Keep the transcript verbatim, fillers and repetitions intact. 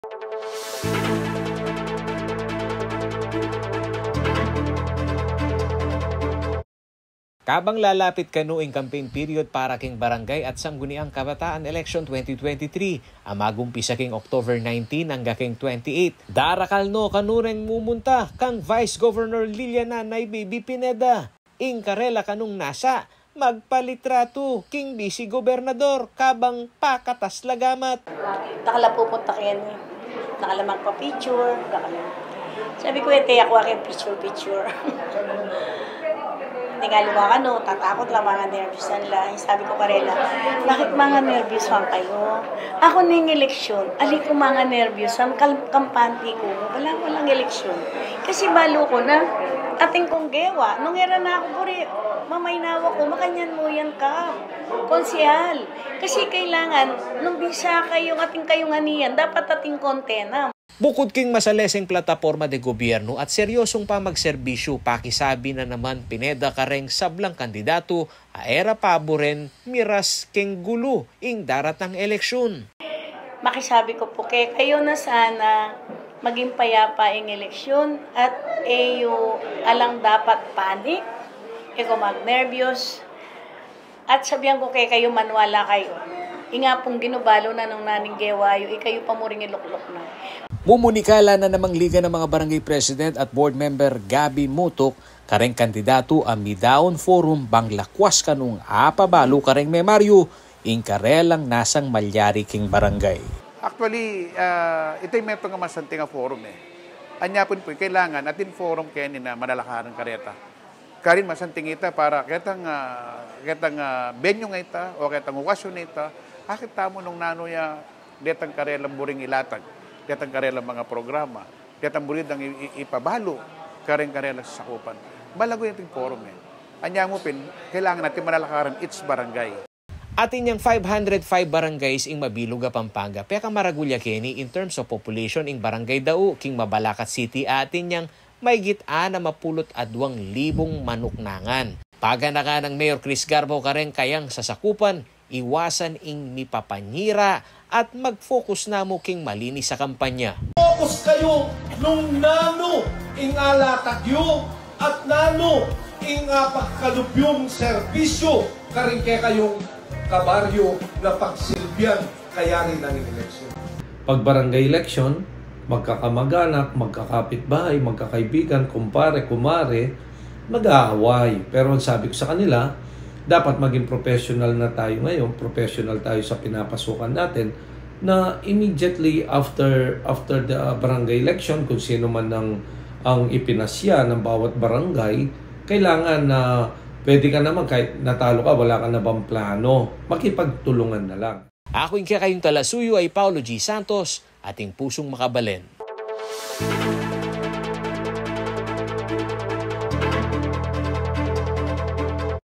Kabang lalapit kanu ing campaign period para king barangay at sangguniang kabataan election twenty twenty-three, a magumpisa king October nineteen angga king twenty-eight, darakal no kanu reng mumunta kang Vice Governor Liliana Nay Baby Pineda. Ing karela kanung nasa magpalitratu king bisi gobernador kabang pakatas la gamat. Dakal a pupunta keni, dakal a magpa-picture, dakal a. Sabi ku, "E te aku king picture-picture." Tingali, kanu, tatakut la, manganerbyusan la. Sabi ku karela, "Bakit manganerbyusan kayu? Aku ning eleksyon, ali ku manganerbyusan, kal-, kampante ku, bala, walang eleksyon." Kasi balu ku na, atin kung gewa, nung e ra na aku buri, mamainawa ku, makanyan mu yan ka, konsehal. Kasi kailangan, nung bisa kayung atin kayung anian, dapat atin kontenam. Bukud king masaleseng plataporma de gobyernu at seryosung pamagserbisyu, pakisabi na naman Pineda kareng sablang kandidatu a e ra paburen miras king gulu ing daratang eleksyon. Makisabi ku pu kekayu na sana maging payapa ing eleksyon at e yu alang dapat panic, e ku magnerbyos. At sabian ku kekayu, maniwala kayu. Ing Apung Ginu balu na nung nanu ing gewa yu, ikayu pa mu ring ilukluk na. Mumunikala na namang Liga ng mga Barangay President at Board Member Gabby Mutuk kareng kandidatu a midaun forum bang lakwas kanung apabalu kareng memaryu ing karelang nasang malyari king barangay. Actually, ah, ita ing metung a masanting a forum e. Anya pin pu, kailangan atin forum keni na manalakaran kareta. Karin masanting ita para ketang, ah, ketang, ah, venue nga ita o ketang okasyon a ita, akit tamu nung nanu ya detang karelang buring ilatag, detang karelang mga programa, detang buri dang i-, i-, ipabalu kareng karelang sasakupan. Malagu ya ating forum e. Anya mu pin, kailangan atin manalakaran each barangay. Atin yang five hundred five barangays ing mabilug a Pampanga, pekamaragul ya keni in terms of population ing barangay dau. King Mabalacat City, atin yang maygit anam a pulu't aduang libung manuknangan. Paganakan nang Mayor Chris Garbo kareng kayang sasakupan, iwasan ing mipapanyira at mag-focus namu king malinis a kampanya. Focus kayu nung nanu ing alatag yu at nanu ing, ah, pagkalub yung serbisyu karing kekayung kabaryu na pagsilbian kayari nang eleksyon. Pag barangay election, magkakamag-anak, magkakapitbahay, magkakaibigan, kumpare, kumare, nag-aaway. Pero ang sabi ko sa kanila, dapat maging professional na tayo ngayon, professional tayo sa pinapasukan natin, na immediately after, after the barangay election, kung sino man ang, ang ipinasya ng bawat barangay, kailangan na pwede ka naman, kahit natalo ka, wala ka na bang plano, makipagtulungan na lang. Aku ing kekayung talasuyu a i Paulo G Santos, atin pusung makabalen.